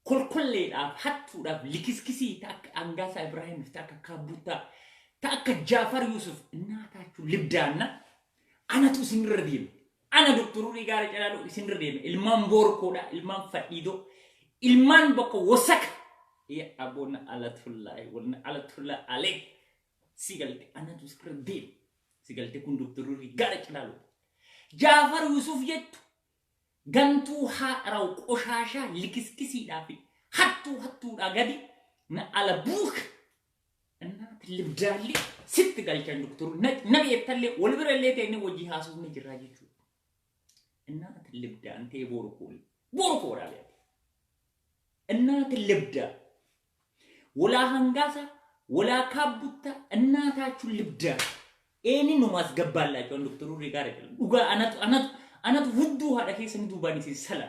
Kolkolleedhaaf, hattuudhaaf, likiskisii ta akka Angaasaa Ibraahimiif, ta akka Kaabbuttaa, ta akka Jaafar Yuusuf እናታችሁ ልብዳና anatu isinirra deema. Ana Doktor Urii Gaara Calaaloo isinirra deema. Ilmaan boorkoodha, ilmaan fadhiidoo, ilmaan bakka wasaka. Ya aboona alatullaahi wanna alatullaa alee si galte anatu isinirra deema. Si galte kun Doktor Urii Gaara Calaaloo. Jaafar Yuusuf jettu gantuu haadharaw qoshaashaa likiskisiidhaa fi hattuu hattuudhaa gadi na ala buuk እናት ልብዳሌ sitti galchan doktoru na beektallee wal bira illee ta'e wajji haasofne jirraa jechuudha. እናት ልብዳ አንተ የቦርኮ ቦርኮ ራቢያ እናት ልብዳ ወላ ሃንጋሳ ወላ ካቡታ እናታችሁ ልብዳ ይህንን ነው ማስገባላቸው። ዶክተሩ ጋር አይደለም ዱጋ አናቱ አናቱ አናቱ hudduu haadha keessanii duubaan isin sala.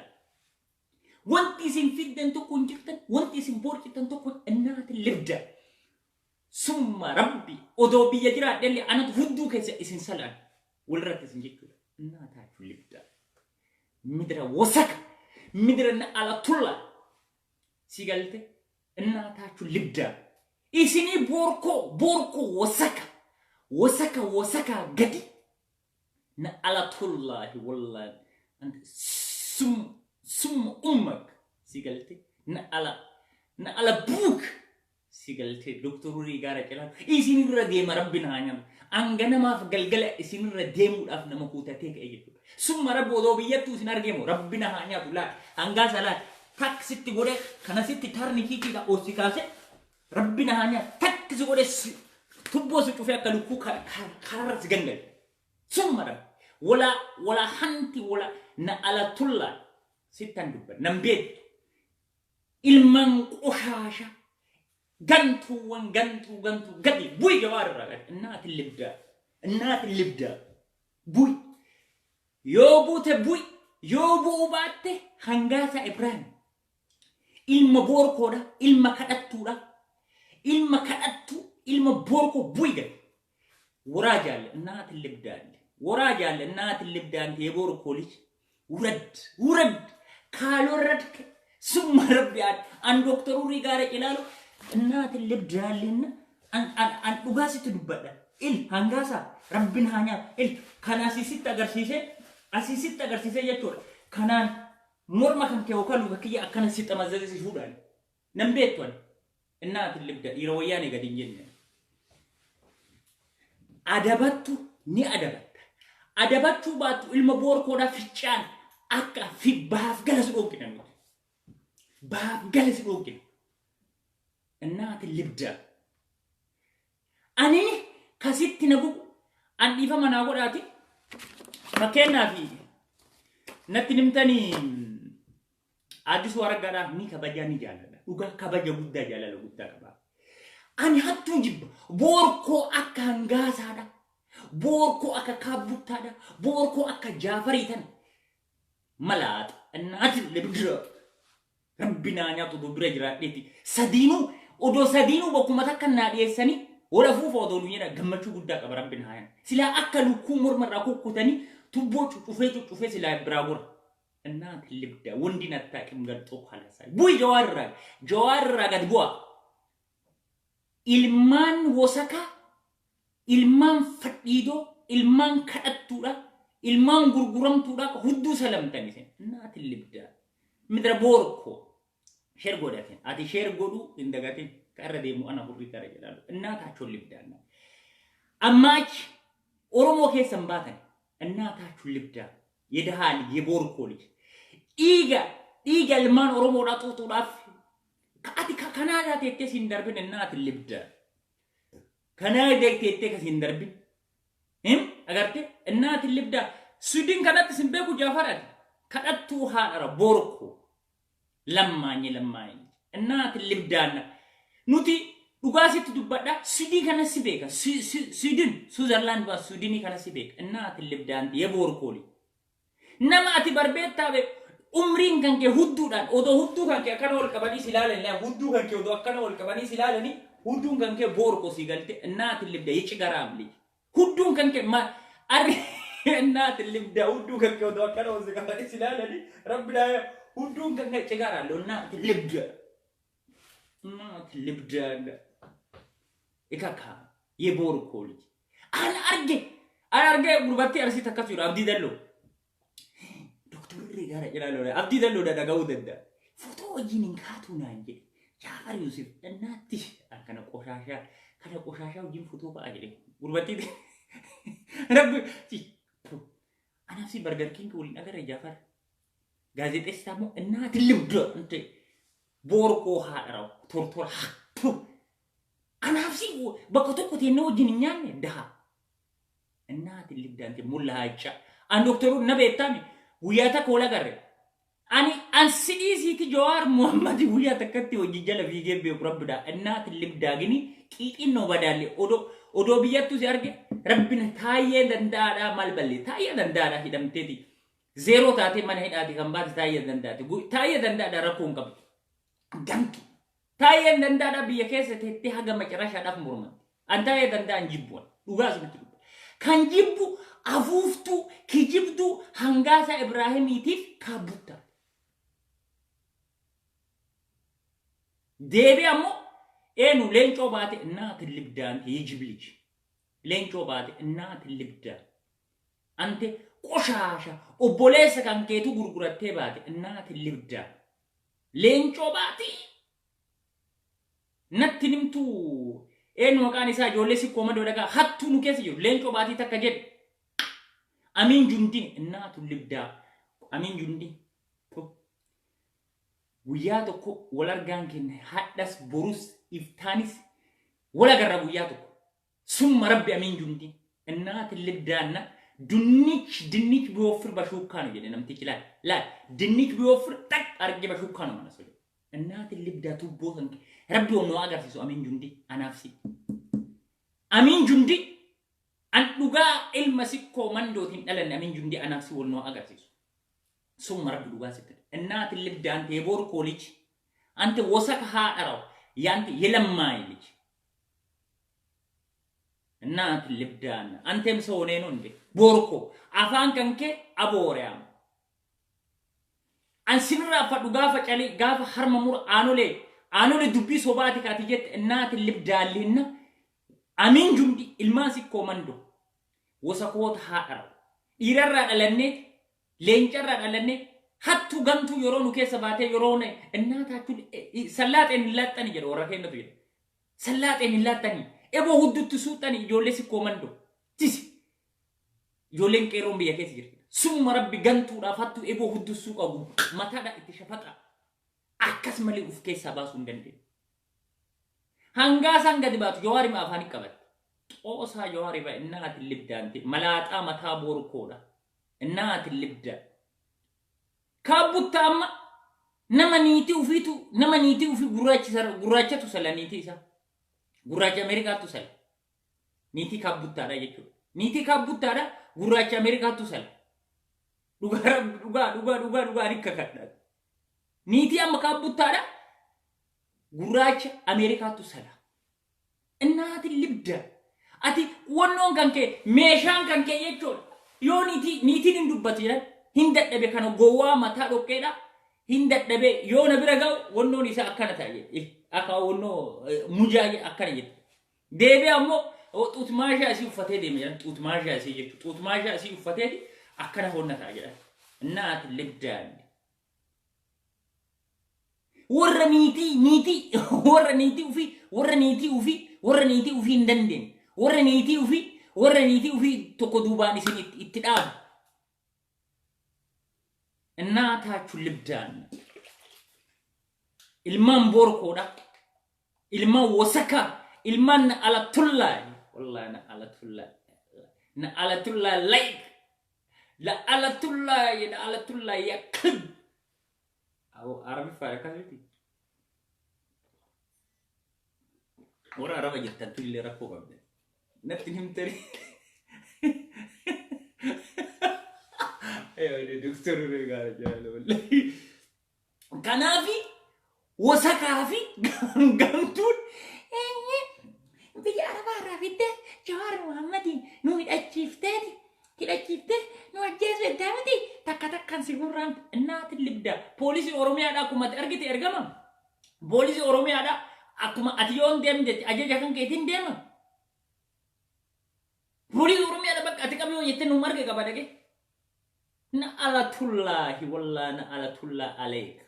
Wanti isin fiddan tokko hin jirtan, wanti isin borcitan tokko እናት ልብዳ. Summa rabbi odoo biyya jiraadhellee anatu hudduu keessa isin salaan walirratti isin jechuudha. እናታችሁ ልብዳ. ምድረ ወሰክ ምድረ አለቱላ ሲገልቴ እናታችሁ ልብዳ. Isinii boorkoo boorkoo wasaka wasaka wasaka gadi na alatullahi wallahi anta sum sum ummak si galte na ala na ala buuk si galte doktorurii gaara calaa isinirra deema rabbi naa nyaatu anganamaaf galgala isinirra deemuudhaaf nama kuutatee ka'e jechuudha. Summa rabbi odoo biyyattuu isin argeemu rabbi na haa nyaatu laal hangaasa laal taksitti godhe kanasitti tarni kiikiidha osi kaase rabbi na haa nyaatu taksi godhe tubboo si cufee akka lukkuu kararra si gangale. Summa rabbi wala wala hanti wala na ala tulla sittan dubban nan beektu ilmaan qoshaasha gantuuwwan gantuu gantuu gadi bu'i jawaar irraa gadi እናት ልብዳ እናት ልብዳ bu'i yoo buute bu'i yoo bu'uu baatte Hangaasaa Ibraahim ilma boorkoodha, ilma kadhattuudha, ilma kadhattu, ilma boorkoo bu'i gadi ወራጅ አለ እናት ልብዳ አለ ወራጅ አለ እናት ልብዳ አንተ የቦርኮ ልጅ ውረድ ውረድ ካልወረድክ ስማ ረቢ አን ዶክተሩ ጋር ጭላሉ እናት ልብዳ አለና an dhugaa sitti dubbadha. Il hangaasaa rabbiin haa nyaatu. Il kana asiisitti agarsiisee asiisitti agarsiisee jechuudha. Kanaan morma kan kee yookaan luka kiyya akkana si xamazzase si fuudhaan. Nan beektu ani. እናት ልብዳ dhiira wayyaanee gadi hin jenne. Adabattu ni adabatta. Adabachuu baattu ilma boorkoodhaa ficcaan akka fi baaf gala si dhoogina nuti. Baaf gala si dhoogina. እናት ልብዳ. Ani kasitti na bu'u an dhiifama naa godhaati. Fakkeenyaaf natti nimtanii Addisuu Araggaadhaaf ni kabajaa ni jaalladha. Dhugaa kabaja guddaa jaalala guddaa qaba. Ani hattuu jibba. Boorkoo akka hangaasaadha. Boorkoo akka kaabbuttaadha. Boorkoo akka jaafarii tana. Malaaxa. እናት ልብዳ. Rabbi naa nyaatu odoo bira jiraadheeti. Sadiinuu odoo sadiinuu bakkuma takka naa dhiyeessanii wal afuufa odoo nu jedha gammachuu guddaa qaba rabbi naa nyaatu. Silaa akka lukkuu morma irraa kukkutanii tubboo cuccufee cuccufee silaa biraa gora. እናት ልብዳ ወንዲን አታውቅም ገልጦ ካላሳይ bu'i jawaar irraa jawaar irraa gad bu'a. Ilmaan wosakaa, ilmaan fadhiidoo, ilmaan kadhattuudha, ilmaan gurguramtuudha hudduu salamtan isin. እናት ልብዳ. ምድረ boorkoo. Share godhatin. Ati share godhuu hin dagatin. Ka irra deemu ana hurrii gara jedhalu. እናታቸውን ልብዳና. Amma achi Oromoo keessan baatan እናታችሁ ልብዳ. የድሃ ልጅ የቦርኮ ልጅ dhiiga dhiiga ilmaan Oromoodhaa xuuxuudhaaf ati Kanaadaa teettee siin darbin እናት ልብዳ. Kanaadaa teettee kas hin darbin. Agarte እናት ልብዳ. Sudiin kanatti sin beeku Jaafar ati. Kadhattuu haadhara boorkoo. Lammaanye lammaanye. እናት ልብዳና. Nuti dhugaa sitti dubbadha. Sudii kana si beeka. Suudin Suuzerlaand baa Suudinii kana si beeka. እናት ልብዳanti የቦርኮ ልጅ. Nama ati barbeettaa beeku. Umriin kan kee hudduudhaan odoo hudduu kan kee akkana ol qabanii si ilaalanii hudduu kan kee odoo akkana ol qabanii si ilaalanii hudduun kan kee boorko si galte እናት ልብዳ የጭገራም ልጅ hudduun kan kee ma arri እናት ልብዳ hudduu kan kee odoo akkana ol si qabanii si ilaalanii rabbi daa Hudduun kan cigaara አለው። እናት ልብዳ እናት ልብዳ ikaka የቦርኮ ልጅ an arge an arge gurbatti Arsii takkas jiru Abdii Dalloo doktorri gara jiraalo Abdii Dalloo dhaga'uu danda'a. Fotoo wajjin hin kaatu naan jedhe Jaafar Yusuf እናatti kana qoshashaa kana qoshashaa wajjin fotoo ka'a jedhe gurbatti rabbi anaaf si Burger King waliin agarre Jaafar gaazexeessaa immoo እናት ልብዳ እንተ ቦርኮ haadha tortora hattu anaaf si bakka tokko teennee wajjin hin nyaanne daha እናት ልብዳ እንተ mulla haacca an doktoruun na beektami guyyaa takka wal agarre ani an sidhiisiiti Jawaar Muhammad guyyaa takkatti hojii jala fiigee beeku rabbida እናት ልብዳ gini qixinnoo badaalle odoo biyyattu si arge rabbina taayyee danda'aadhaa maal balle taayyee danda'aadhaa hidhamteeti zeeroo taatee mana hidhaati kan baate taayyee danda'aati taayyee danda'aadhaa rakkoo hin qabdu gantu taayyeen danda'aadhaa biyya keessa teettee haga macarashaadhaaf mormatti an taayyee danda'an jibbuwan dhugaa asumatti dubba kan jibbu afuuftuu kijibduu hangaasa Ibraahimiitiif kaabbutta. Deebi ammoo eenyu leencoo baate እናት ልብዳ አንተ የጅብ ልጅ leencoo baate እናት ልብዳ አንተ ቆሻሻ obboleessa kan keetu gurgurattee baate እናት ልብዳ leencoo baate natti nimtu eenyu maqaan isaa ijoollee sikkoo madoo dhagaa hattuu nu keessa jiru leencoo baatii takka jedhe amiin jundii እናቱ ልብዳ amiin jundii guyyaa tokko wal argaan kenne hadhas borus iftaanis wal agarra guyyaa tokko summa rabbi amiin jundii እናት ልብዳና ድንች ድንች ቢወፍር በሹካ ነው jedhe namtichi laal laal ድንች ቢወፍር ጠቅ አድርጌ በሹካ ነው ማለት ነው እናት ልብዳ tubboo kan rabbi onnoo agarsiisu amiin jundii anaaf si amiin jundii an dhugaa ilma sikkoo mandootiin dhalanne amiin jundii anaaf si wal noo agarsiisu summa rabbi dhugaa sitti እናት ልብዳ አንተ የቦርኮ ልጅ አንተ ወሰክ ሀጠራው ያንተ የለማይ ልጅ እናት ልብዳና አንተም ሰው ሆነ ነው እንዴ ቦርኮ አፋን ከንኬ አቦሪያም አንሲንራ ፈዱ ጋፈ ጨሊ ጋፈ ሀርመ ሙር አኖሌ አኖሌ ዱቢ ሶባቲ ካቲ ጀት እናት ልብዳልና አሚን ጁንዲ ilmaan sikkoo mando wasakoota haadhara dhiirarraa dhalannee leencarraa dhalannee hattuu gamtuu yeroo nu keessa baatee yeroo እናታችሁ ሰላጤን hin laaxxani jedha warra keenyatu jedha ሰላጤን hin laaxxani eboo huddutti suuxxani ijoollee sikkoo mando tisi ijoolleen qeerroon biyya keessa jirti summa rabbi gantuudhaaf hattuu eboo huddusuu qabu mataadha itti shafaxa akkas malee uf keessaa baasuu hin dandeenye. Hangaa isaan gadi baatu Jawaarima afaanii qabatti. Xoosaa Jawaarima እናት ልብዳንte malaaxaa mataa boorkoodha. እናት ልብዳ. Kaabbutta amma nama niitii ufiitu nama niitii ufii gurraachatu sala niitii isaa. Gurraacha Ameerikaattu sala. Niitii kaabbuttaadha jechuudha. Niitii kaabbuttaadha gurraacha Ameerikaattu sala. Dhugaa dhugaa dhugaa dhugaa dhugaa ani kakadha. Niitii amma kaabbuttaadha gurraacha Ameerikaattu sala. እናት ልብዳ. Ati wannoon kan kee meeshaan kan kee jechuudha. Yoo niitii niitiin hin dubbatu jedhan hin dadhabe kana gowwaa mataa dhoqqeedha. Hin dadhabe yoo na bira ga'u wannoon isaa akkana ta'a jedhe. Akka wannoo mujaa akkana jedhe. Deebi'ee ammoo xuut maashaa isii uffatee deeme jedhan xuut maashaa isii jechuudha. Xuut maashaa isii uffatee akkana honna ta'a jedhan. እናት ልብዳ. Warra niitii niitii warra niitii ufii warra niitii ufii warra niitii ufii hin dandeenye warra niitii ufii warra niitii ufii tokko duubaan isin itti dhaabu. እናታችሁ ልብዳን ilmaan boorkoodha ilmaan wasakaa ilmaan na alatullaa wallahi na alatullaa na alatullaa like la alatullaa na alatullaa ya kalb Arabiffaa akkasumatti warra Araba jirtantu illee rakkoo qabda natti himtani Kanaafi wasakaa fi gamtuun biyya Arabaa irraa fiddee Jawaar Muhammadiin nu hidhachiifteeti Hidhachiiftee nu ajjeesu eddaa miti takka takkaan si gurraan innaatiin libda. Poolisii Oromiyaadhaa akkuma ati argite ergama. Poolisii Oromiyaadhaa akkuma ati yoon deemte ajaja kan keetiin deema. Poolisii Oromiyaadha bakka ati qabi yoo jettee nu marge qaba dhaqee. Na alatullaahi wallaa na alatullaa aleeka.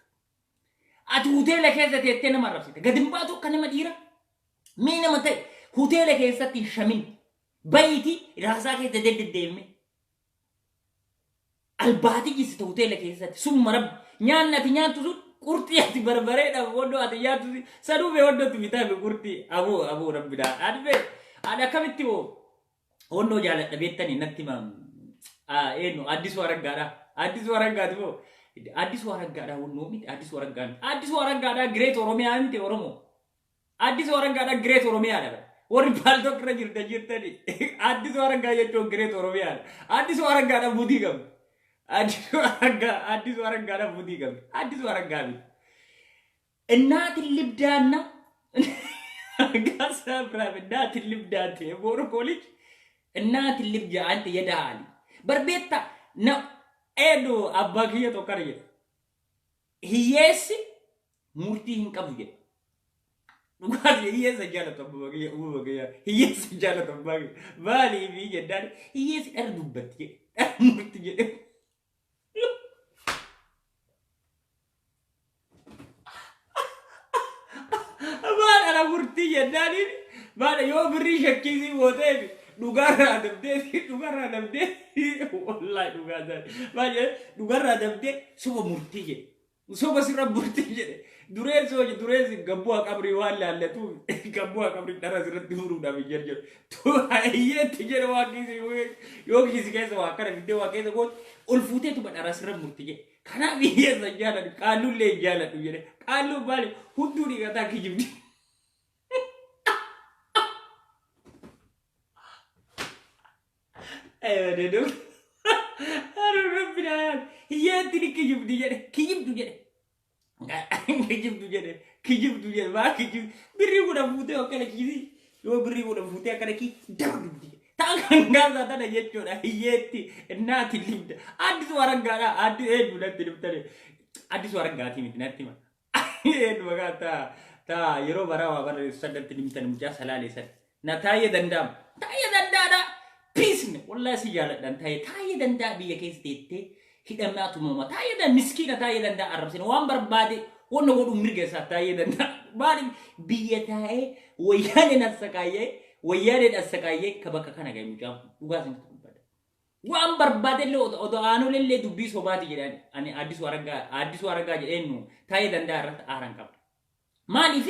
Ati hoteela keessa teettee nama arrabsite. Gadi hin baatu akka nama dhiira. Mee nama ta'e hoteela keessatti hin shamin. Bayiiti raasaa keessa deddeemee. Albaatii jissite hoteela keessatti summa rabbi nyaanni ati nyaattu sun qurxii ati barbareedhaaf wondoo ati nyaattu sun sanuu bee wondootti bitaa fi qurxii aboo aboo rabbi daa ani bee ani akkamitti hoo wondoo jaaladha beektanii natti himaa eenyu Addisuu Araggaadha Addisuu Araggaati moo Addisuu Araggaadha wondoo miti Addisuu Araggaa miti Addisuu Araggaadha Great Oromiyaa miti Oromoo Addisuu Araggaadha Great Oromiyaadha. Warri Paltalk irra jirtan jirtani. Addisuu Araggaa jechuun Great Oromiyaadha. Addisuu Araggaadha budii qabdi. Addisuu Araggaa Addisuu Araggaadha budii qabdi. Addisuu Araggaa miti. Innaatin libdaanna Gaasa Ibrahim innaatin libdaante boru koolij innaatin libjaa ante yadaa ali. Barbeetta na eenyu abbaa kiyya tokkana jedha. Hiyyeessi murtii hin qabu jedhe. Dhugaas hiyyeessa jaalatu abbuma kiyya uumama kiyya hiyyeessa jaalatu abbaa kiyya maaliifi jennaan hiyyeessi dhara dubbatti jedhe dhara murti jedhe. Maal dhara murtii jennaaniin maal yoo birrii shakkiisii gooteef dhugaarraa dabdee dhugaarraa dabdee wallaahi dhugaa isaati maal jedhe dhugaarraa dabdee soba murtii jedhe. Soba sirra murtii jedhe. Dureessi hojii dureessi gabbuu qabrii waan laallatuuf gabbuu qabrii dhara sirratti muruudhaaf hin jedhu. Hiyyeetti jedhe waa kiisi yoo kiisi keessa waa akkana fiddee waa keessa goote ol fuuteetuma dhara sirra murti jedhe. Kanaaf hiyyeessa hin jaaladhu qaallullee hin jaaladhu jedhe. Qaalluun maali hudduu dhiqataa kijibdi. Hiyyeetti ni kijibdi jedhe kijibdu jedhe. Kijibdu jedhe kijibdu jedhe maa kijibdu birrii kudha fuutee akkana kiisii yoo birrii kudha fuutee akkana kiisii daba dubdi jedhe. Taan kan gaasaa tana jechuudha hiyyeetti naati libda Addisuu Araggaadha addi eenyu natti libtane Addisuu Araggaatii miti natti hima. Eenyu maqaa taa taa yeroo baraa waa barreessu san natti limtan mucaa salaalee san. Na taayee danda'ama. Taayee danda'aadha. Piisne wallaahi si jaaladhan taayee taayee danda'a biyya keessa teettee hidhamaa tumama. Taayee danda'a miskiina taayee danda'a arrabsine waan barbaade wanna godhu mirga isaa taayee danda'a. Maaliif biyya taa'ee wayyaaneen assaqaayyee wayyaaneen assaqaayyee ka bakka kana ga'e mucaan kun dhugaa isin dubbadha. Waan barbaade illee odoo aanolee illee dubbii sobaati jedhan ani Addisuu Araggaa Addisuu Araggaa jedheen nu taayee danda'a irratti aaran qaba. Maaliif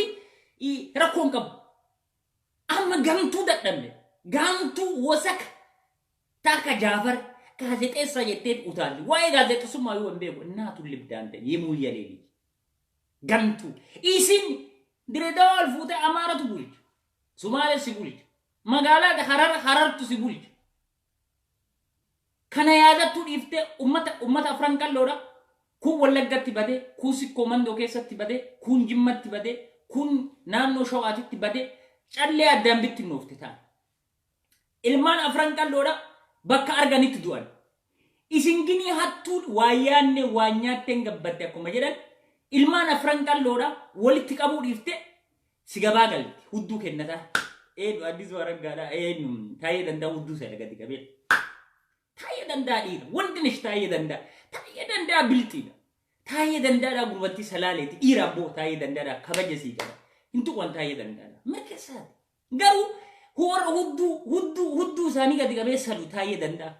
rakkoon qabu. Amma gamtuu dadhabne. Gamtuu wasaka takka Jaafar gaazexeessaa jettee utaalti. Waa'ee gaazexeessummaa yoo hin beeku innaatu libdaan ta'e yemuu yaleeli. Gamtuu. Isin Diredawa ol fuutee Amaaratu bulcha. Sumaalee si bulcha. Magaalaa Harar Harartu si bulcha. Kana yaadattuu dhiiftee ummata ummata afran qalloodha. Kun Wallaggatti bade, kun Sikkoo Mandoo keessatti bade, kun Jimmatti bade, kun naannoo Shawaatitti bade, callee addaan bittinnoofte ta'an. Ilmaan afran qalloodha bakka arganitti du'an. Isin ginii hattuun waa yaanne waa nyaatteen gabbatte akkuma jedhan ilmaan afran qalloodha walitti qabuu dhiifte si gabaa galti hudduu kennataa. Eenyu Addisuu Araggaadha eenyu Taayee Danda'a hudduu sana gadi qabee. Taayee Danda'a dhiira wandinish Taayee Danda'a Taayee Danda'a bilxiidha. Taayee Danda'aadha gurbattii salaaleeti dhiira abboo Taayee Danda'aadha kabaja sii qaba. Hin tuqan Taayee Danda'aadha mirga isaati. Garuu warra hudduu hudduu hudduu isaanii gadi qabee salu Taayee Danda'a.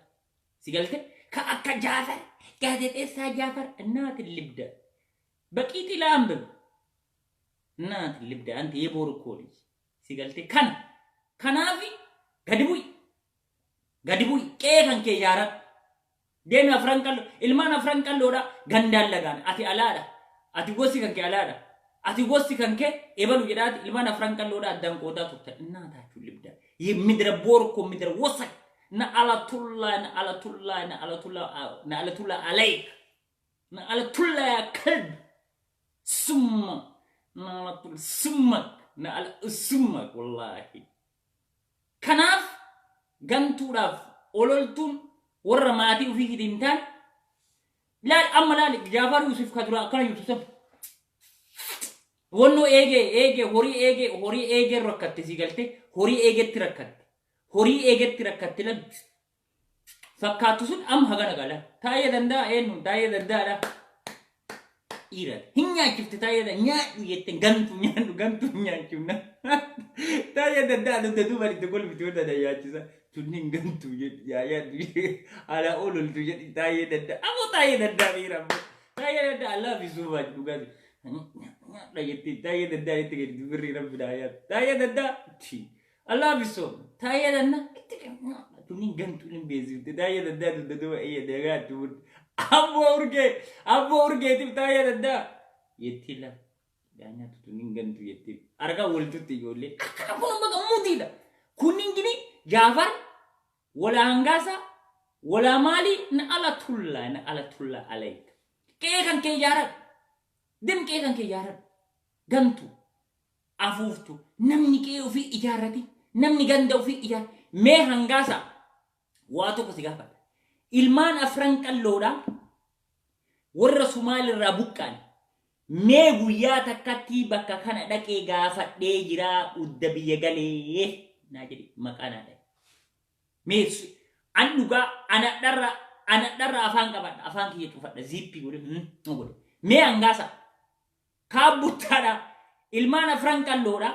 Si galte ka akka Jaafar gaazexeessaa Jaafar innaatin libda. Baqiixii laambib innaatin libda anti yebooru koolij. Si galte kana kanaafi gadi bu'i. Gadi bu'i qe'ee kan kee ijaaradhu. Deemi afran qallo ilmaan afran qalloodha gandaan lagaan ati alaadha. Ati gosti kan kee alaadha. Ati gosti kan kee ebalu jedhaati ilmaan afran qalloodha addaan qoodaa turtan. Innaa taachuu libda. Midira boorkoo midira wasak na alatullaa na alatullaa na alatullaa na alatullaa alayk na alatullaa yaa kalb summa na alatullaa summak na ala summak wallaahi. Kanaaf gantuudhaaf ololtuun Warra maatii ofii hin taane. Laal amma laal Jaafar Yusuf ka dura akkana jirtu san. Wannoo eegee eegee horii eegee horii eegee rakkatte si galte horii eegetti rakkatte. Horii eegetti rakkatte lan. Fakkaattu sun amma hagana gala. Taa'ee danda'a eenyu taa'ee danda'aadha. Dhiira hin nyaachifte taa'ee danda'a nyaadhu jette gantu nyaadhu gantu nyaachifna. Taa'ee danda'a dugda duuba itti kolfiti wanta na nyaachisa. Tunni hin gantu jedhi yaaddu ala ololtu jedhi taa'ee danda'a. Ammoo taa'ee danda'a dhiira ammoo. Taa'ee danda'a Allah fi suufaa dhugaati. Nyaadha jettee taa'ee danda'a itti gadi dubirri rabbi naa yaadu. Taa'ee danda'a. Allah fi soo taa'ee danda'a itti gadi tunni hin gantu hin beeksifte taa'ee danda'a dugda duuba iyya deegaa itti murte. Abboo urgee abboo urgeetiif taa'ee danda'a. Jettee lafa. Nyaatu tunni hin gantu jettee. Argaa waltutti ijoollee. Akkana kun amma gammuutiidha. Kunniin gini Jaafar wala hangaasa wala maalii na ala tullaa na ala tullaa alayka. Qe'ee kan kee ijaaradhu. Dem qe'ee kan kee ijaaradhu. Gantu. Afuuftu. Namni qe'ee ofii ijaarrate. Namni ganda ofii ijaarrate. Mee hangaasa waa tokko si gaafadha. Ilmaan afran qalloodha. Warra Sumaalirraa buqqaan. Mee guyyaa takkatti bakka kana dhaqee gaafadhee jiraa udda biyya galee naa jedhe maqaa naa dhahe. Mee an dhugaa ana dharra afaan qabadha afaan kiyya cufadha ziippii godhe godhe. Mee hangaasa kaabbuttaadha ilmaan afran qalloodha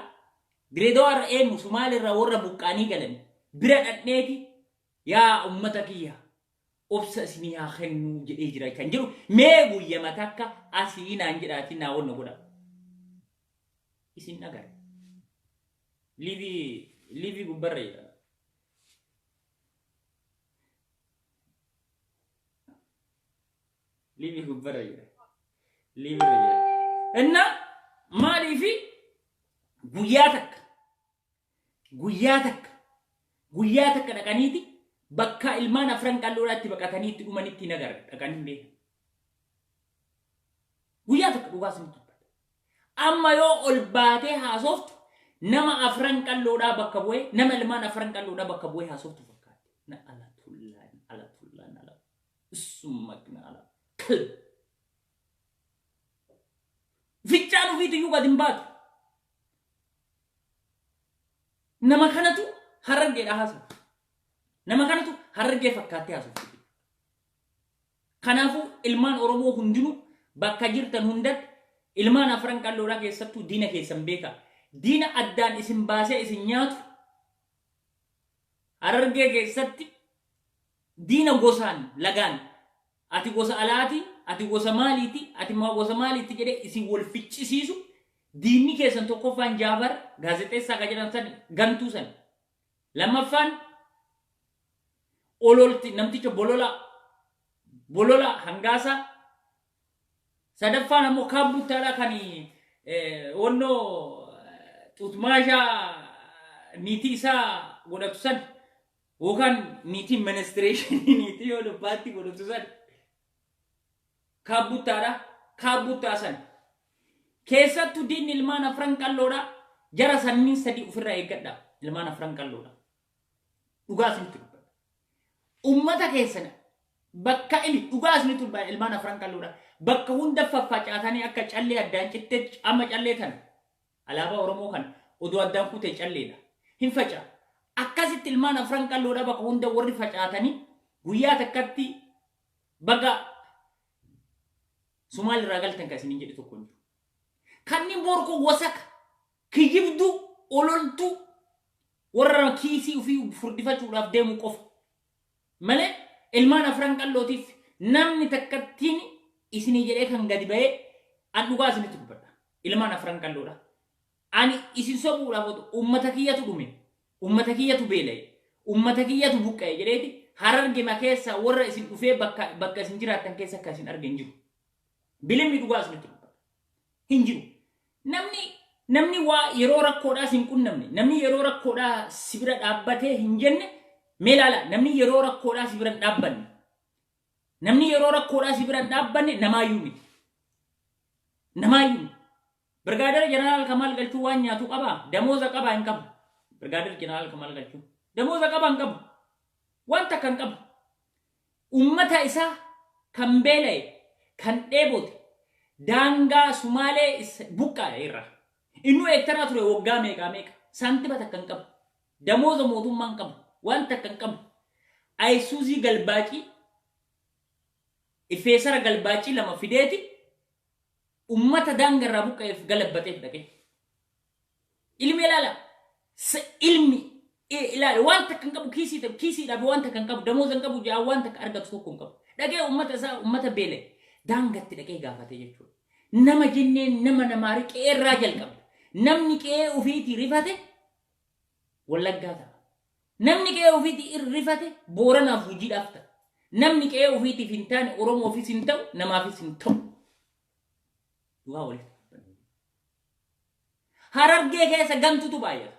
Direedawaa irra eenyu Sumaalirraa warra buqqaanii galan bira dhadheeti yaa ummata kiyya obsa isinii haa kennuu jedhee jira kan jedhu mee guyyama takka asii naan jedhaatii naa wanna godha. Isin dhagare. Liivii liivii gubbarra jira. Liivii gubbarra jira. Liiviirra jira. Inna maaliifi guyyaa takka guyyaa takka guyyaa takka dhaqaniiti bakka ilmaan afran qalloodhaatti baqatanii itti dhumanitti hin agarre dhaqanii hin beekan. Guyyaa takka dhugaa isinitti dubbadha. Amma yoo ol baatee haasoftu nama afran qalloodhaa bakka bu'ee nama ilmaan afran qalloodhaa bakka bu'ee haasoftu fakkaatti. Na ala tullaa na ala tullaa na ala summak na ala kalb. Ficcaan ofiitu iyyuu gad hin baatu. Nama kanatu harargeedha haasa'u. Nama kanatu harargee fakkaattee haasofti. Kanaafuu ilmaan Oromoo hundinuu bakka jirtan hundatti ilmaan afran qalloodhaa keessattuu diina keessan beekaa. Diina addaan isin baasee isin nyaatu harargee keessatti diina gosaan lagaan ati gosa alaati ati gosa maaliiti ati maa gosa maaliiti jedhee isin wal ficcisiisu diinni keessan tokkoffaan Jaafar gaazexeessaa ka jedhan san gantuu san lammaffaan ololti namticha bolola bolola hangaasaa sadaffaan ammoo kaabbuttaadha kan wannoo xuutmaashaa niitii isaa godhatu san yookaan niitii ministireeshinii niitii yoo dubbaatti godhatu san kaabbuttaadha kaabbuttaa san keessattuu diinni ilmaan afran qalloodha jara sanniin sadii ofirraa eeggadha ilmaan afran qalloodha dhugaa isinitti dubbadha ummata keessan bakka ili dhugaa isinitti dubbadha ilmaan afran qalloodha bakka hunda faffacaatanii akka callee addaan cittee amma callee tana alaabaa Oromoo kana odoo addaan kutee calleedha hin faca'a akkasitti ilmaan afran qalloodha bakka hunda warri facaatanii guyyaa takkatti baga Sumaal irraa galtan kan isiniin jedhe tokko hin jiru. Kanneen borkoo wasaka kijibduu ololtuu warra kiisii ofii furdifachuudhaaf deemu qofa. Malee ilmaan afran qallootiif namni takkattiin isinii jedhee kan gadi ba'ee an dhugaa isinitti dubbadha. Ilmaan afran qalloodha. Ani isin sobuudhaaf otoo uummata kiyyatu dhume, uummata kiyyatu beela'e, uummata kiyyatu buqqa'e jedheeti harargema keessa warra isin dhufee bakka bakka isin jiraattan keessa akka isin arge hin jiru. Bilimni dhugaa isinitti dubbadha. Hin jiru. Namni namni waa yeroo rakkoodhaa si hin qunnamne, namni yeroo rakkoodhaa si bira dhaabbatee hin jenne mee ilaala namni yeroo rakkoodhaa si bira hin dhaabbanne. Namni yeroo rakkoodhaa si bira hin dhaabbanne namaayyuu miti. Namaayyuu miti. Birgaadar Jeneraal Kamaal Galchuu waan nyaatu qabaa? Damooza qabaa hin qabu. Birgaadar Jeneraal Kamaal Galchuu. Damooza qabaa hin qabu. Waan takka hin qabu. Ummata isaa kan beela'e, kan dheebote, daangaa Sumaalee buqqaa'e irraa. Innuu Eertiraa ture waggaa meeqaa meeqa. Saantima takka hin qabu. Damooza mootummaa hin qabu. Waan takka hin qabu. Ayisuuzii galbaacii, ifeesara galbaacii lama fideeti ummata daangarraa buqqa'eef galabbateef dhaqe. Ilmi ilaala. Ilmi ilaala waan takka hin qabu, kiisii kiisiidhaaf waan takka hin qabu, damooza hin qabu, ja'a waan takka argatu tokko hin qabu. Dhaqee ummata isaa, ummata beela'e daangatti dhaqee gaafate jechuudha. Nama jenneen nama namaa qe'eerraa jalqabda. Namni qe'ee ofiitii rifate Wallaggaa ta'a. Namni qe'ee ofiitii rifate Booranaaf Gujiidhaaf ta'a. Namni qe'ee ofiitiif hin taane Oromoofis hin ta'u, namaafis hin ta'u. Dhugaa walitti dubbanna. Harargee keessa gantutu baay'ata.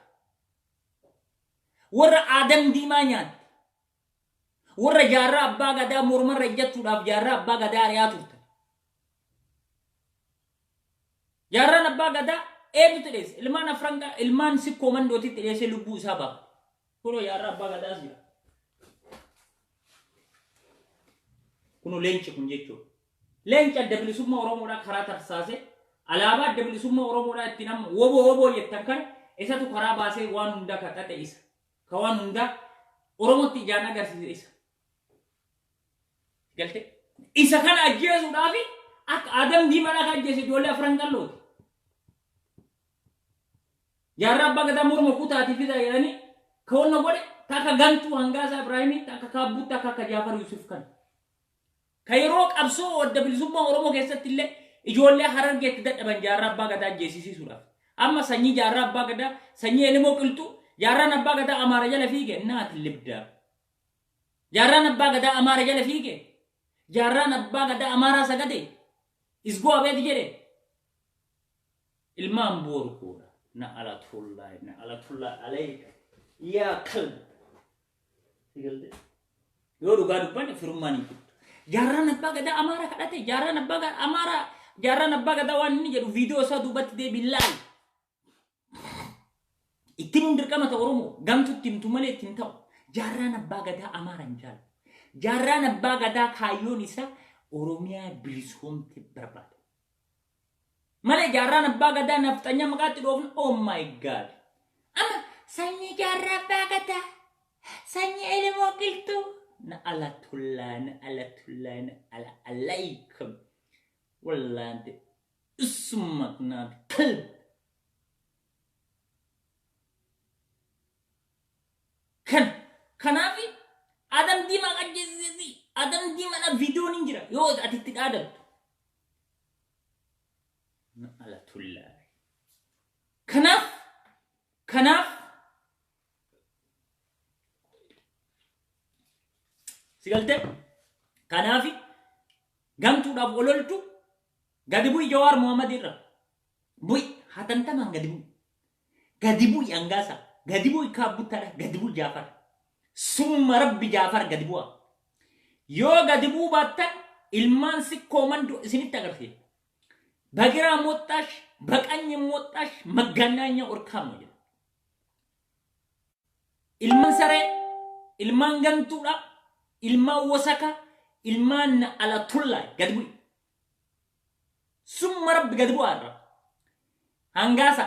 Warra aadam diimaa nyaatte. Warra jaarraa abbaa gadaa mormarra ejjachuudhaaf jaarraa abbaa gadaa ari'aa turtan. Jaarraan abbaa gadaa eenyutti dheesse? Ilmaan afran ilmaan sikkoo mandootitti dheessee lubbuu isaa baafate. Kunoo jaarraa abbaa gadaas jira. Kunoo leenci kun jechuudha. Leenci adda bilisummaa Oromoodhaa karaa tarsaasee, alaabaa adda bilisummaa Oromoodhaa ittiin amma woboo woboo jettan kana isatu karaa baasee waan hundaa ka xaxe isa. Ka waan hundaa Oromootti ijaan agarsiise isa. Galte? Isa kana ajjeesuudhaaf akka Adam Diimaadhaa ka ajjeese ijoollee afran qallooti. Jaarraa abbaa gadaa morma kutaatii fidaa jedhanii ka wanna godhe takka gantuu Hangaasaa Ibraahimii, takka Kaabbuu, takka akka Jaafar Yusuf kana. Ka yeroo qabsoo adda bilisummaa Oromoo keessatti illee ijoollee Harargeetti dadhaban jaarraa abbaa gadaa ajjeesisiisuudhaaf. Amma sanyii jaarraa abbaa gadaa, sanyii Elemoo Qilxuu, jaarraan abbaa gadaa Amaara jala fiige naati libdaa. Jaarraan abbaa gadaa Amaara jala fiige, jaarraan abbaa gadaa Amaaraa sagade, isgoo abeet jedhe. Ilmaan boorkuudha. Na alatullaahi, na alatullaahi alayka. Yaa kalb. Sigalte? Yoo dhugaa dubbanne firummaan hin jirtu. Jaarraan abbaa gadaa Amaara kadhate, jaarraan abbaa gadaa Amaara, jaarraan abbaa gadaa waan inni jedhu viidiyoo isaa duubatti deebiin laali. Itti himuun dirqama ta'u Oromoo gamtutti himtu malee ittiin ta'u. Jaarraan abbaa gadaa Amaara hin jaalatu. Jaarraan abbaa gadaa kaayyoon isaa Oromiyaa bilisoomte barbaada. Malee jaarraan abbaa gadaa nafxanyaa maqaatti dhoofna, oh my God. Amma sanyii jaarraa abbaa gadaa, sanyii Elemoo Qilxuu, na alatullaa, na alatullaa, na ala alaykum wallaante isummak naat kalb. Kan kanaaf Adam Diimaa ajjeesisi. Adam Diimaadhaaf viidiyoon hin jira yoo ati itti dhaadattu. Na alatullaa. Kanaaf si galtee, kanaaf gamtuudhaaf ololtu gadi bu'i. Jawaar Muhammad irra bu'i, hatantamaan gadi bu'i. Gadi bu'i Angaasa, gadi bu'i Kaabbuttaadha, gadi bu'i Jaafar. Summa rabbi Jaafar gadi bu'a. Yoo gadi bu'uu baattan ilmaan sikkoo mandoo isinitti agarsiisa. በግራ ወጣሽ በቀኝ ወጣሽ መገናኛ ኦርካም ነው jedha. Ilmaan saree, ilmaan gantuudha, ilmaan wasaka, ilmaan alatullaa gadi bu'i. Summa rabbi gadi bu'aa irra. Hangaasa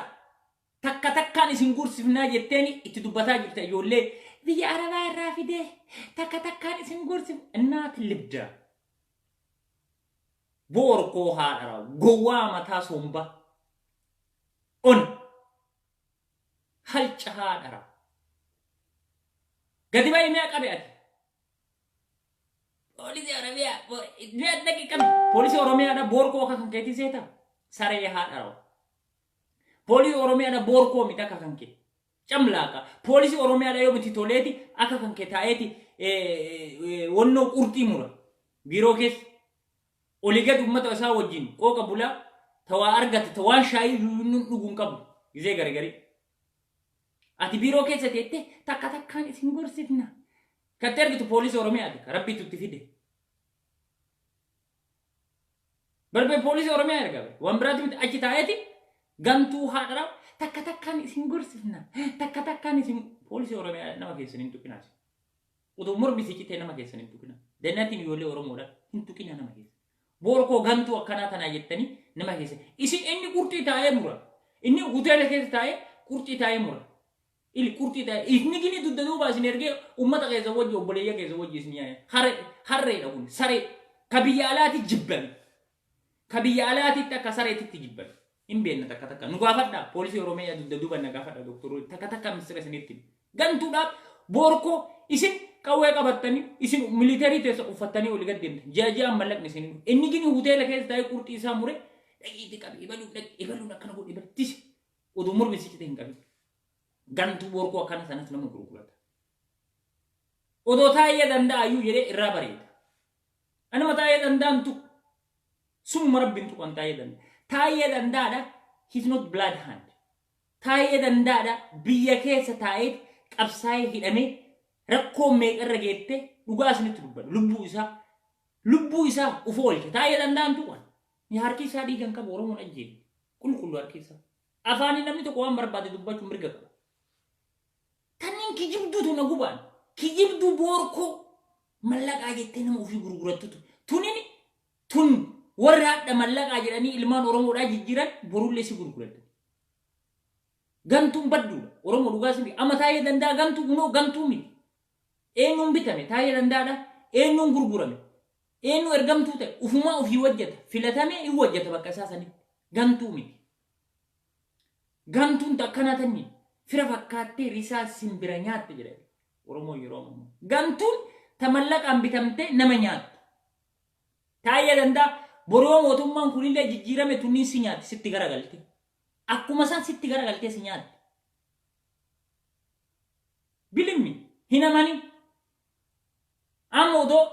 takka takkaan isin gursifnaa jetteeni itti dubbataa jirta, ijoollee biyya Arabaa irraa fidee takka takkaan isin gursif innaati libda. Boorkoo haadhara gowwaa mataa somba on halca haadhara. Gadi ba'i, mi'a qabe ati. Poolisii Oromiyaa mi'a dhaqi qabi. Poolisii Oromiyaadha boorkoo akka kan keetii seeta. Saree haadhara. Poolisii Oromiyaadha boorkoo miti akka kan kee. Camlaaqa. Poolisii Oromiyaadha yoo miti toleeti akka kan kee taa'eeti wannoo qurxii mura. Biiroo keessa. Olii gad uummata isaa wajjin qooqa bulaa tawaa argate tawaan shaayii yuuyyuun dhuguun qabu gizee garagarii. Ati biiroo keessa teettee takka takkaan isin gorsifna. Katti argitu poolisii Oromiyaati. Rabbiitu itti fide. Barbee poolisii Oromiyaa erga bare. Waan biraati miti, achi taa'eeti gantuu haadharaa takka takkaan isin gorsifna. Takka takkaan isin poolisii Oromiyaa nama keessan hin tuqinaas. Utuu mormi si citee nama keessan hin tuqina. Dannatiin ijoollee Oromoodha hin tuqina nama keessa. Boorkoo gantuu akkanaa tanaa jettanii nama keessa. Isin inni qurxii taa'ee mura. Inni hoteela keessa taa'ee qurxii taa'ee mura. Ili qurxii taa'ee inni gini dugda duuba isin ergee uummata keessa wajji obboleeyya keessa wajji isin yaa'e. Harreedha kun saree. Ka biyya alaati jibbame. Ka biyya alaatitti akka sareetitti jibbame. Hin beekna takka takka. Nu gaafadha. Poolisii Oromiyaa dugda duuba na gaafadha doktoroonni. Takka takka mistira isinitti. Gantuudhaaf boorkoo isin qawwee qabattanii isin militeerii teessa uffattanii olii gad deemtan. Ji'a ji'aan mallaqni isin. Inni gini hoteela keessa taa'ee qurxii isaa mure dhaqiitii qabi ibaluun dhaqi ibaluun akkana godhi ibalu tisi. Oduu mormi si cite hin qabin. Gantuu boorkoo akkana sanas nama gurgurata. Odoo taa'ee danda'a iyyuu jedhee irraa bareeda. Anuma taa'ee danda'an tuqu. Summa rabbiin tuqan taa'ee danda'a. Taa'ee danda'aadha. He's not blood hand. Taa'ee danda'aadha. Biyya keessa taa'ee qabsaa'ee hidhamee rakkoo meeqarra geette dhugaa isinitti dubbadha. Lubbuu isaa lubbuu isaa uf oolche. Taa'ee danda'an tuqan. Harki isaa dhiigan qabu Oromoon ajjeefe. Qulqullu harki isaa. Afaaniin namni tokko waan barbaade dubbachuu mirga qaba. Tanniin kijibduutu na gubaan. Kijibduu boorkoo mallaqaa jettee nama ofii gurgurattutu. Tunin tun warri hadha mallaqaa jedhanii ilmaan Oromoodhaa jijjiiran borullee si gurguratan. Gantuun badduudha. Oromoo dhugaa si amma taa'ee danda'a gantuu kunoo gantuu miti. Eenyuun bitame taa'ee danda'aadha. Eenyuun gurgurame. Eenyu ergamtuu ta'e ufumaa ofii hojjeta. Filatamee hin hojjeta bakka isaa sanitti. Gantuu miti. Gantuun akkanaa tanni fira fakkaattee risaa simbira nyaatte jedha Oromoo yeroo ammaa. Gantuun ta mallaqaan bitamtee nama nyaattu. Taa'ee danda'a boroo mootummaan kunillee jijjiirame tunniin si nyaatti sitti garagalte. Akkuma isaan sitti garagaltee si nyaatti. Bilimmi hin amanin. Amma odoo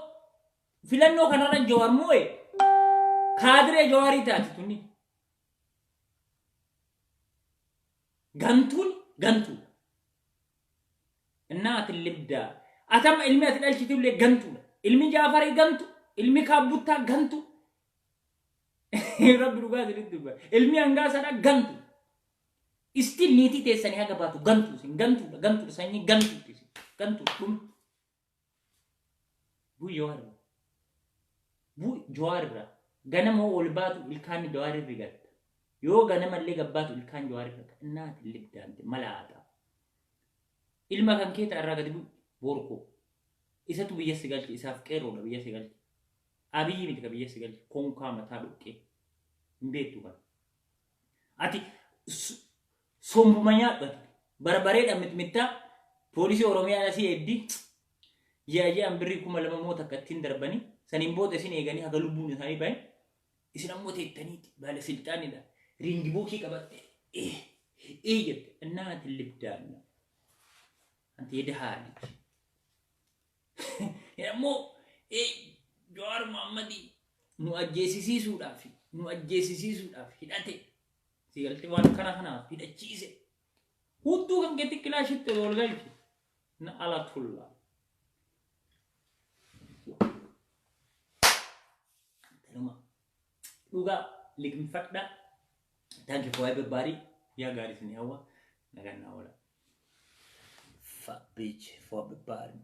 filannoo kanarra Jawaar moo'e kaadiree Jawaarii taati tunni. Gantuun gantuudha. Innaa ati libdaa. Atama ilmi ati dhalchitullee gantuudha. Ilmi Jaafarii gantu, ilmi Kaabbuttaa gantu. Rabbi dhugaa isinitti dubbata. Ilmi Hangaasaadhaa gantu. Istiin niitii teessanii haga baatu gantu isin gantuudha gantuudha sanyii gantuuti isin gantuudha dhuma. Bu'i Jawaar irraa. Bu'i Jawaar irraa. Ganama hoo ol baatu ilkaan Jawaar irri gatta. Yoo ganamallee gabbaatu ilkaan Jawaar irra gatta. Innaati libdaante malaata. Ilma kan keeta irraa gadi bu'i boorkoo. Isatu biyya si galche isaaf qeerroodha biyya si galche. Abiyyi miti ka biyya si galche konkaa mataa dhoqqee. Hin beektu kana. Ati sombuma nyaadhu ati. Barbareedha mitmittaa poolisii Oromiyaa asii eeddi ji'a ji'aan birrii 2000 moo takka ittiin darbanii saniin booda isin eeganii haga lubbuun isaanii bahe isin ammoo teettaniiti baala silxaanidha riingi buukii qabatte ee ee jette innaati libdaanna anti yedahaa lij ammoo Jawaar Muhammadii nu ajjeesisiisuudhaaf nu ajjeesisiisuudhaaf hidhate si galtee waan kana kanaaf hidhachiise hudduu kan keetti kilaashitti ol galche na ala tulla. Tanuma dhugaa liqimfadha. Thank you for everybody. Guyyaa gaarii isin hawwa. Nagaan naa oola. Fuck bitch for everybody.